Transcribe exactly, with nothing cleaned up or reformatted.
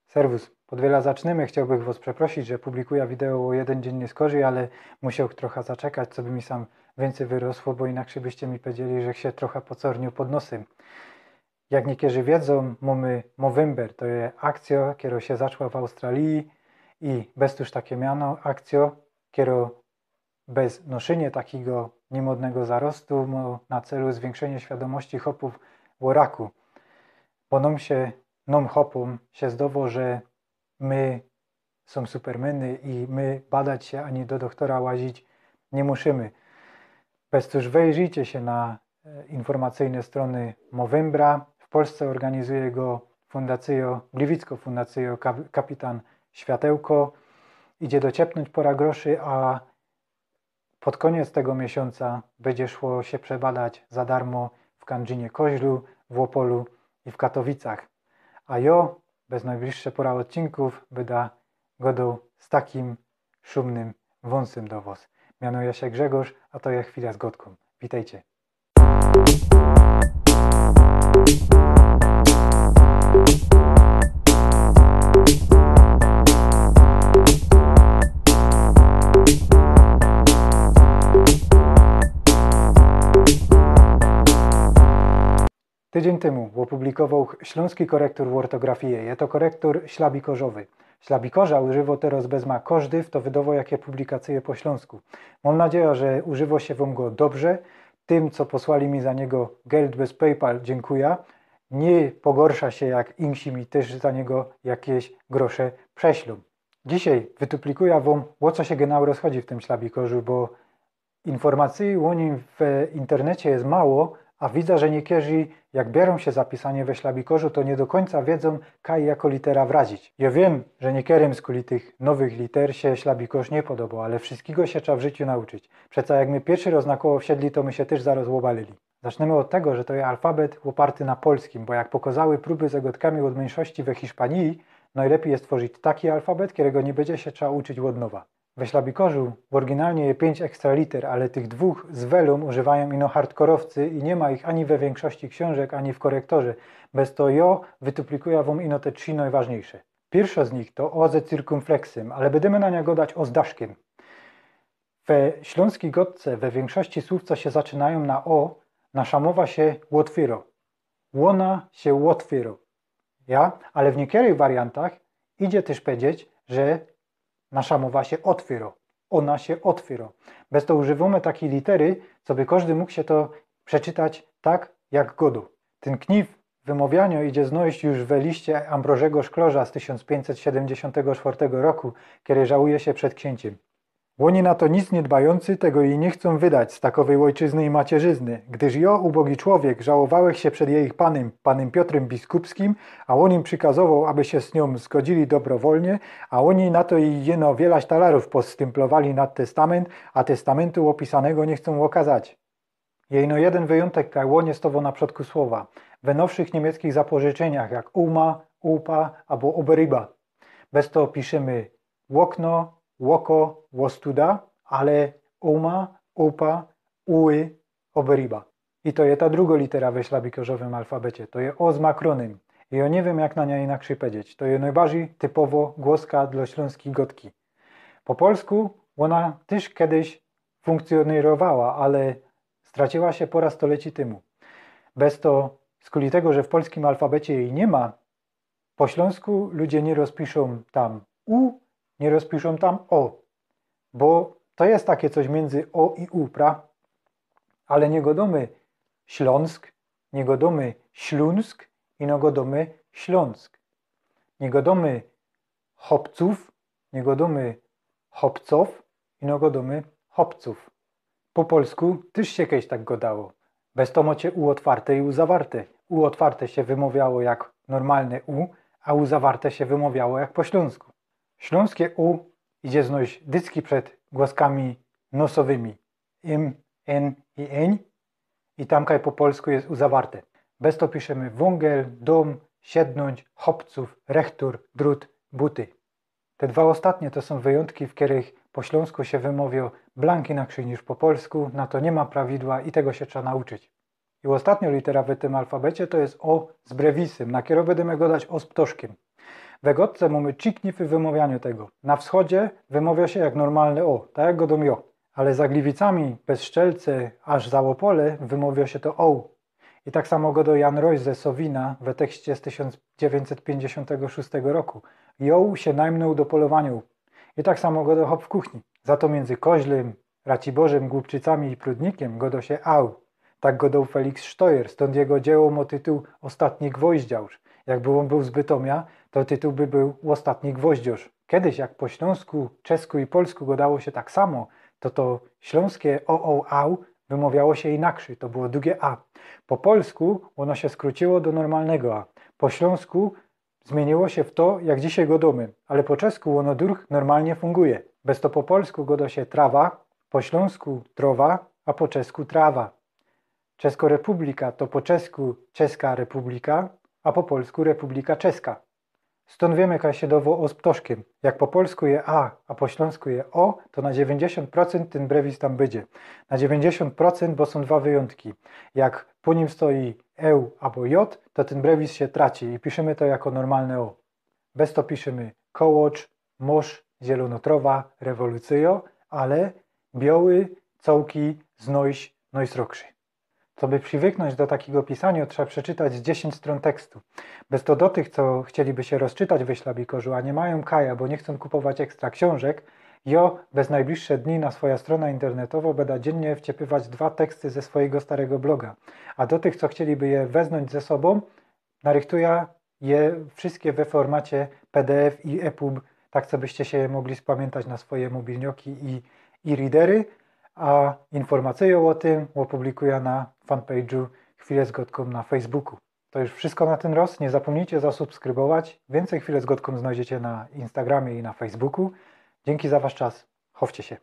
Serwus. Podwiela zacznymy. Chciałbych wŏs przeprosić, że publikuja wideo ô jedyn dziyń niyskorzij, ale musiołch trocha zaczekać, coby mi sam wiyncyj wyrosło, bo inakszy byście mi pedzieli, że sie trocha pocorniu podnosym. Jak niykerzi wiedzōm, mōmy Movember. To je akcjo, kero sie zaczła w Australii i bez tōż takie miano akcjo, kero bez noszynie takigo niymodnego zarostu mŏ na celu zwiynkszynie świadōmości chopōw ô raku. Bo nōm sie, nōm chopōm sie zdŏwŏ, że my sōm supermeny i my badać sie ani do dochtora łazić niy musimy. Bez cōż wejrzyjcie sie na e, informacyjne strōny Movembra. W Polsce ôrganizuje go fundacyjo, Gliwicko Fundacyjo Kap-, Kapitan Światełko. Idzie dociepnōńć pora groszy, a pod kōniec tego miesiōnca bydzie szło sie przebadać za darmo w Kandrzinie-Koźlu, w Opolu i w Katowicach. A jo bez nojbliższe pora ôdcinkōw byda godoł z takim szumnym wōnsym do wŏs. Mianujã sie Grzegorz, a to je Chwila z Gŏdkōm. Witejcie. Tydziyń tymu ôpublikowōłch Ślōnski Korektor Ôrtografije. Je to korektor ślabikŏrzowy. Ślabikŏrza używŏ teroz bezma kożdy, fto wydŏwŏ jakie publikacyje po ślōnsku. Mōm nadzieja, że używŏ sie wōm go dobrze. Tym, co posłali mi za niego geld bez PayPal, dziynkuja. Niy pogorsza sie, jak inksi mi tyż za niego jakeś grosze prześlōm. Dzisiej wytuplikuja wōm, ô co sie genau rozchodzi w tym ślabikŏrzu, bo informacyji ô nim w internecie je mało, a widza, że niykerzi, jak bierōm sie za pisanie we ślabikŏrzu, to niy do kōńca wiedzōm, kaj jako litera wrazić. Jo wiym, że niykerym skuli tych nowych liter sie ślabikŏrz niy podobŏ, ale wszyskigo sie trza w życiu nauczyć. Przeca jak my piyrszy roz na koło wsiedli, to my sie tyż zaroz ôbalili. Zacznymy ôd tego, że to je alfabet ôparty na polskim, bo jak pokŏzały prōby ze gŏdkami ôd myńszości we Hiszpanii, nojlepij je stworzić taki alfabet, kerego niy bydzie sie trza uczyć ôd nowa. We ślabikŏrzu ôryginalnie je piyńć ekstra liter, ale tych dwōch z welōm używajōm ino hardkorowcy i niy ma ich ani we wiynkszości ksiōnżek, ani w korektorze. Bez to jo wytuplikuja wōm ino te trzi nojważniyjsze. Piyrszŏ z nich to o ze cyrkōmfleksym, ale bydymy na niã gŏdać o z daszkym. We ślōnskij gŏdce we wiynkszości słōw, co sie zaczynajōm na o, nasza mowa sie ôtwiyrŏ. Ôna sie ôtwiyrŏ. Ja? Ale w niykerych wariantach idzie tyż pedzieć, że nasza mowa sie ôtwiyrŏ. Ôna sie ôtwiyrŏ. Bez to używōmy takij litery, coby kożdy mōg sie to przeczytać tak, jak gŏdŏ. Tyn kniw wymowianiŏ idzie znojś już we liście Ambrożego Szkloża z tysiōnc piyńćset siedymdziesiōntego sztwŏrtego roku, kery żałuje sie przed ksiynczym. Ôni na to nic niy dbajōncy tego i niy chcōm wydać z takowyj ôjczyzny i macierzyzny, gdyż jo, ubogi człowiek, żałowałech sie przed jejich panym, panym Piotrym Biskupskim, a ôn im przikazowoł, aby sie z niōm zgodzili dobrowolnie, a ôni na to i jeno wielaś talarōw postymplowali nad testament, a testamentu ôpisanego niy chcōm ôkazać. Je ino jedyn wyjōntek, kaj ôniestowŏ na przodku słowa. We nowszych niymiecczich zapożyczyniach, jak Oma, Opa abo Oberyba. Bez to piszymy ôkno, ôko, ôstuda, ale Oma, Opa, Uy, Oberyba. I to je ta drugŏ litera we ślabikŏrzowym alfabecie. To je o z makronym. I jo niy wiym, jak na niã inakrzyj pedzieć. To je nojbardzij typowŏ głoska dlŏ ślōnskij gŏdki. Po polsku ôna tyż kedyś fōnkcjōnirowała, ale straciła sie pora stoleci tymu. Bez to, skuli tego, że w polskim alfabecie jij niy ma, po ślōnsku ludzie niy rozpiszōm tam u, niy rozpiszōm tam o. Bo to je takie coś miyndzy o i u, pra? Ale niy gŏdōmy Ślōnsk, niy gŏdōmy Ślōnsk, ino gŏdōmy Ślōnsk. Niy gŏdōmy Hopcōw, niy gŏdōmy Hopcow, ino gŏdōmy Hopcōw. Po polsku tyż sie kejś tak gŏdało. Bez to mŏcie u ôtwarte i u zawarte. U ôtwarte sie wymowiało jak normalne u, a u zawarte sie wymowiało jak po ślōnsku. Ślōnske u idzie znojś dycki przed głoskami nosowymi. Im, in i iń. I tam kaj po polsku je u zawarte. Bez to piszymy wōngel, dōm, siednōńć, Hopcōw, rechtur, drut, buty. Te dwa ôstatnie to sōm wyjōntki, w kerych po ślōnsku sie wymowiŏ blank inakrzyj niż po polsku, na to niy ma prawidła i tego sie trza nauczyć. I ôstatniŏ litera we tym alfabecie to je o z brewisym, na kero bydymy gŏdać o z ptoszkym. We Godce mōmy trzi knify wymawianiŏ tego. Na wschodzie wymŏwiŏ sie jak normalne o, tak jak godōm jo. Ale za Gliwicami, bez Szczelce, aż za Opole wymŏwiŏ sie to oł. I tak samo gŏdŏ Jan Roś ze Sowina we tekście z tysiōnc dziewiyńćset piyńćdziesiōntego szōstego roku. Jōł sie najmnōł do polowaniŏ. I tak samo gŏdŏ chop w kuchni. Za to miyndzy Koźlym, Raciborzym, Głupczycami i Prudnikiym gŏdŏ sie ał. Tak gŏdŏł Felix Sztojer, stōnd jego dzieło mŏ tytuł Ôstatni gwoździŏrz. Jakby ôn bōł z Bytōmia, to tytuł by bōł Ôstatni gwoździŏrz. Kedyś, jak po ślōnsku, czesku i polsku gŏdało sie tak samo, to to ślōnskie o, o, ał wymŏwiało sie inakszy, to było dugie a. Po polsku ôno sie skruciło do normalnego a. Po ślōnsku zmiyniło sie w to, jak dzisiej gŏdōmy, ale po czesku ôno durch normalnie funguje. Bez to po polsku gŏdŏ sie trawa, po ślōnsku trowa, a po czesku trawa. Czesko Republika to po czesku Czeska Republika, a po polsku Republika Czeska. Stōnd wiymy, kaj sie dŏwŏ ô z ptoszkiym. Jak po polsku je a, a po ślōnsku je o, to na dziewiyńćdziesiōnt procynt tyn brewis tam bydzie. Na dziewiyńćdziesiōnt procynt, bo sōm dwa wyjōntki. Jak po nim stoi eł abo jod, to tyn brewis sie traci i piszymy to jako normalne o. Bez to piszymy kołocz, mōrz, zielōno trowa, rewolucyjo, ale bioły, cołki, znojś, nojsrokszy. Coby przywyknōńć do takigo pisaniŏ, trzeba przeczytać z dziesiyńć strōn tekstu. Bez to do tych, co chcieliby sie rozczytać we Szlabikorzu, a niy majōm kaja, bo niy chcōm kupować ekstra ksiōnżek, jo bez nojbliższe dni na swoja strōna internetowŏ bydã dziynnie wciepywać dwa teksty ze swojigo starego bloga. A do tych, co chcieliby je weznōńć ze sobōm, narychtuja je wszyjske we formacie P D F i epub, tak cobyście sie je mogli spamiyntać na swoje mobilnioki i e-readery, a informacyjõ ô tym ôpublikuja na fanpage'u Chwile z Godkōm na Facebooku. To już wszyjsko na tyn roz. Niy zapōmnijcie zasubskrybować. Wiyncyj Chwile z Godkōm znojdziecie na Instagramie i na Facebooku. Dziynki za wasz czas. Chowcie sie.